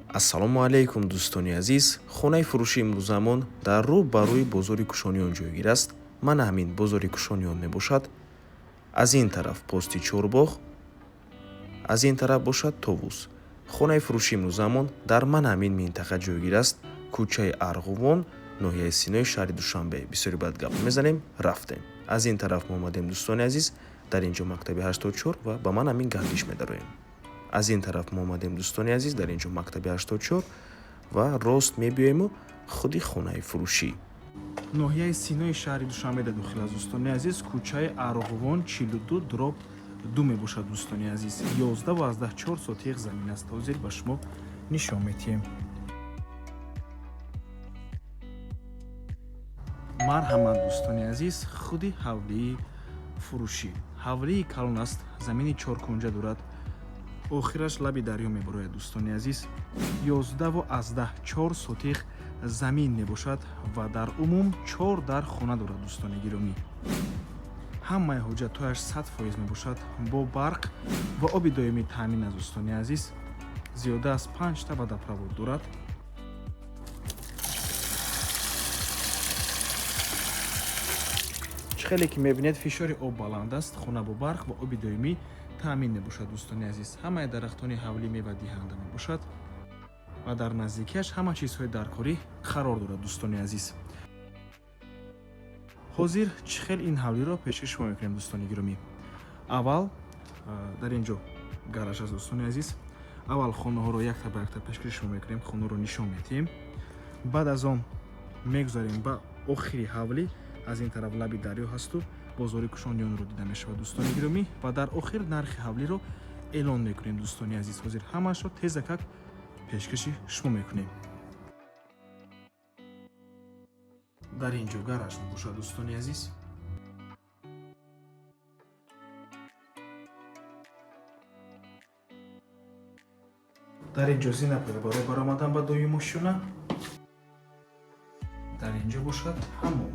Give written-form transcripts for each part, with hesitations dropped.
Ассалому алайкум, дӯстони азиз. Хонаи фурӯши имрӯзамон дар рӯ ба рӯи бозори Кушониён ҷойгир аст. Мана ҳамин бозори Кушониён мебошад. Аз ин тараф пости Чорбоғ, аз ин тараф бошад Товус. Хонаи фурӯши имрӯзамон дар мана ҳамин минтақа ҷойгир аст, кӯчаи Арғувон, ноҳияи Синои шаҳри Душанбе. Бисёри баъд гап мезанем, рафтем. Аз ин тараф мо омадем, дӯстони азиз, дар ин ҷо мактаби 84 ва ба ман ҳамин гардиш медароем. Аз ин тараф мо омадем, дӯстони азиз, дар ин ҷо мактаби 84 ва рост мебиёему худи хонаи фурӯшӣ. Ноҳияи Синои шаҳри Душанбеда дохил аст, дӯстони азиз. Кӯчаи Арғувон 42/2 мебошад, дӯстони азиз. 11,4 сотих замин аст. Ҳозир ба шумо нишон метиҳем. Марҳамат, дӯстони азиз, худи ҳавлии фурӯшӣ. Ҳавлии калон аст, замини чоркунҷа дорад, охираш лаби дарё мебарояд, дӯстони азиз. 11,4 сотих замин мебошад ва дар умум чор дар хона дорад, дӯстони гиромӣ. Ҳамаи ҳуҷҷатҳояш 100% мебошад, бо барқ ва оби доимӣ таъмин аст, дӯстони азиз. Зиёда аз панҷта водопровод дорад. Чӣ хеле ки мебинед, фишори об баланд аст. Хона бо барқ ва оби доимӣ таъмин мебошад, дӯстони азиз. Ҳамаи дарахтони ҳавлӣ мевадиҳанда мебошад ва дар наздикиаш ҳама чизҳои даркорӣ қарор дорад, дӯстони азиз. Ҳозир чӣ хел ин ҳавлиро пешкаши шумо мекунем, дӯстони гиромӣ? Аввал дар ин ҷо гараж аст, дӯстони азиз. Аввал хонаҳоро якта ба якта пешкаши шумо мекунем, хонаро нишон медиҳем. Баъд аз он мегузарем ба охири ҳавлӣ. Аз ин тараф лаби дарё ҳасту бозори Кушониёнро дида мешавад, дӯстони гиромӣ. Ва дар охир нархи ҳавлиро эълон мекунем, дӯстони азиз. Ҳозир ҳамаашро тезакак пешкаши шумо мекунем. Дар ин ҷо гараж мебошад, дӯстони азиз. Дар ин ҷо зинапоя барои баромадан ба дуюм ошёна. Дар ин ҷо бошад ҳаммом.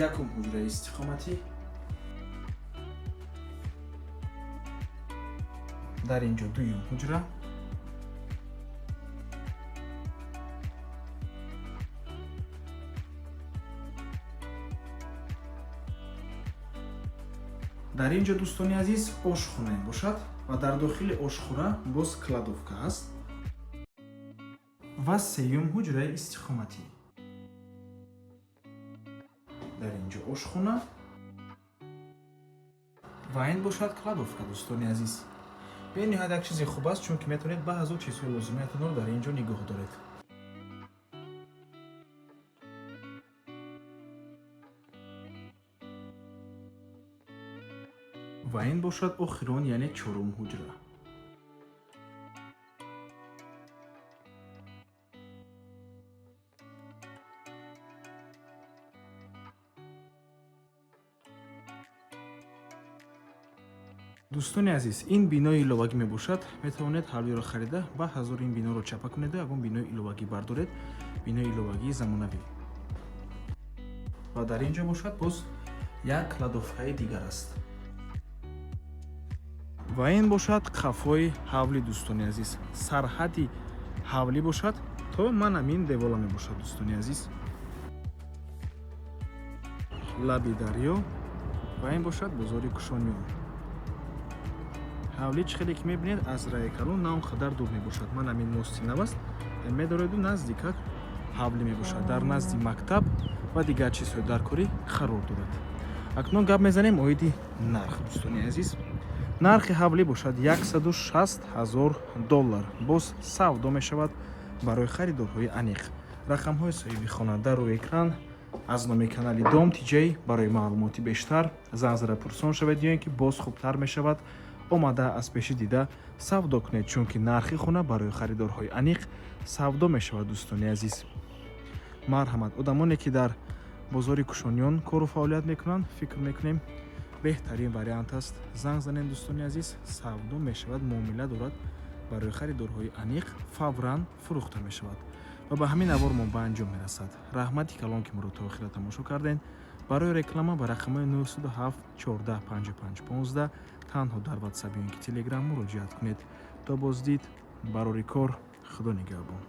Якум ҳуҷраи истиқоматӣ. Дар ин ҷо дуюм ҳуҷра. Дар ин ҷо, дӯстони азиз, ошхона бошад ва дар дохили ошхона боз кладовка аст. Ва сеюм ҳуҷраи истиқоматӣ. Дар ин ҷо ошхона ва ин бошад кладовка, дӯстони азиз. Бениҳоят як чизи хуб аст, чунки метавонед баъзу чизҳои лозимиятонро дар ин ҷо нигоҳ доред. Ва ин бошад охирон, яъне чорум ҳуҷра. Дӯстони азиз, ин бинои иловагӣ мебошад. Метавонед ҳавлиро харида ба ҳазор ин биноро чапа кунеду ягон бинои иловагӣ бардоред, бинои иловагии замонавӣ. Ва дар ин ҷо бошад боз як кладовкаи дигар аст. Ва ин бошад қафои ҳавлӣ, дӯстони азиз. Сарҳади ҳавлӣ бошад то ман ҳамин девола мебошад, дӯстони азиз. Лаби дарё ва ин бошад бозори Кушониён. Ҳавлӣ, чӣ хеле ки мебинед, аз раи калон на он қадар дур мебошад. Ман ҳамин мости нав аст, медороеду наздикак ҳавлӣ мебошад. Дар назди мактаб ва дигар чизҳои даркорӣ қарор дорад. Акнун гап мезанем оиди нарх, дӯстони азиз. Нархи ҳавлӣ бошад 160 ҳазор доллар, боз савдо мешавад барои харидорҳои аниқ. Рақамҳои соҳиби хона дар рӯи экран. Аз номи канали Дом Тиҷай барои маълумоти бештар занг зада пурсон шавед ё ин ки боз хубтар мешавад омада аз пеши дида савдо кунед, чунки нархи хона барои харидорҳои аниқ савдо мешавад, дӯстони азиз. Марҳамат, одамоне ки дар бозори Кушониён кору фаъолият мекунанд, фикр мекунем, беҳтарин вариант аст. Занг занед, дӯстони азиз, савдо мешавад, муомила дорад, барои харидорҳои аниқ фавран фурӯхта мешавад. Ва ба ҳамин навормон ба анҷом мерасад. Раҳмати калон, ки моро то охира тамошо кардем. Барои реклама ба рақамҳои 907 14 55 15 танҳо дар Ватсап ё ин ки Телеграм муроҷиат кунед. То боздид, барори кор, Худо нигаҳбон.